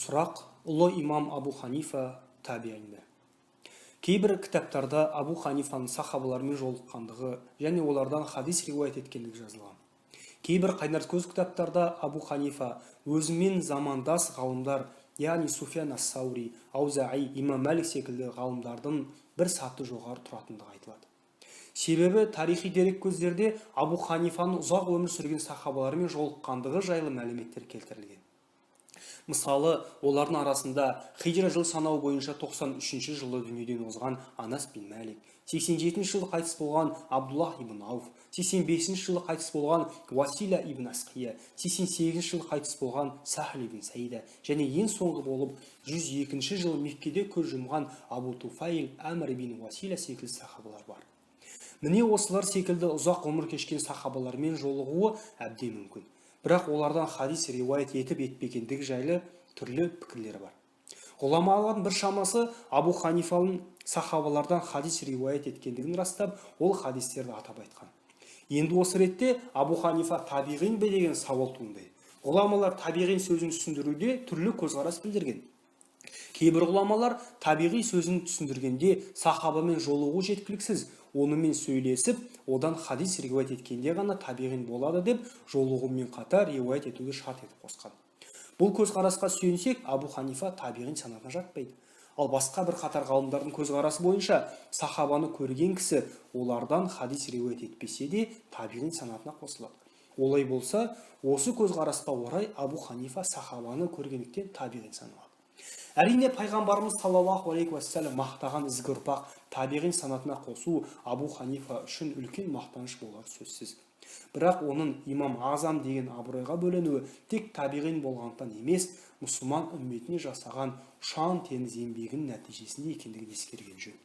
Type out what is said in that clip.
Сұрақ: ұлы имам Абу Ханифа табиғин бе? Кейбір кітаптарда Абу Ханифаның сахабалармен жолыққандығы және олардан хадис риуаят еткендігі жазылған. Кейбір қайнар көз кітаптарда Абу Ханифа өзімен замандас ғалымдар, яғни Суфиян ас-Саури, Аузаи, имам Мәлик секілді ғалымдардың бір саты жоғары тұратындығы айтылады. Себебі тарихи дереккөздерде Абу Ханифаның ұзақ өмір сүрген сахабалармен жолыққандығы жайлы мәліметтер келтірілген. Мысалы, олардың арасында хижра жыл санау бойынша 93 жылы дүниеден озған Анас бин Мәлик, 87 жылы қайтыс болған Абдуллах ибн Ауф, 85 жылы қайтыс болған Уасиля ибн Асқия, 88 жылы қайтыс болған Сахл ибн Саида және ең соңғы болып 102 жылы Меккеде көз жұмған Абу Туфайл Әмір ибн Уасиля секілді сахабалар бар. Міне, осылар секілді ұзақ ғұмыр кешкен сахабалармен жолығуы әбден мүмкін. Бірақ олардан хадис риуаят етіп етпегендігі жайлы түрлі пікірлер бар. Ғұламалардың бір шамасы Абу Ханифаның сахабалардан хадис риуаят еткендігін растап, ол хадистерді атап айтқан. Енді осы ретте Абу Ханифа табиғин бе деген сауал туындайды. Ғұламалар табиғин сөзін түсіндіруде түрлі көзқарас білдірген. Кейбір ғұламалар табиғи сөзін түсіндіргенде сахабамен жолығу жеткіліксіз, онымен сөйлесіп, одан хадис риуаят еткенде ғана табиғин болады деп, жолығумен қатар риуаят етуді шарт етіп қосқан. Бұл көзқарасқа сүйенсек, Абу Ханифа табиғин санатына жатпайды. Ал басқа бір қатар ғалымдардың көзқарасы бойынша сахабаны көрген кісі олардан хадис риуаят етпесе де, табиғин санатына қосылады. Олай болса, осы көзқарасқа орай Абу Ханифа сахабаны көргендіктен табиғин саналады. Әрине, пайғамбарымыз саллаллаху алейхи уассалам мақтаған ізгі ұрпақ табиғин санатына қосу Абу Ханифа үшін үлкен мақтаныш болары сөзсіз. Бірақ оның имам азам деген абыройға бөленуі тек табиғин болғандықтан емес, мұсылман үмметіне жасаған ұшан теңіз еңбегінің нәтижесінде екендігін ескерген жөн.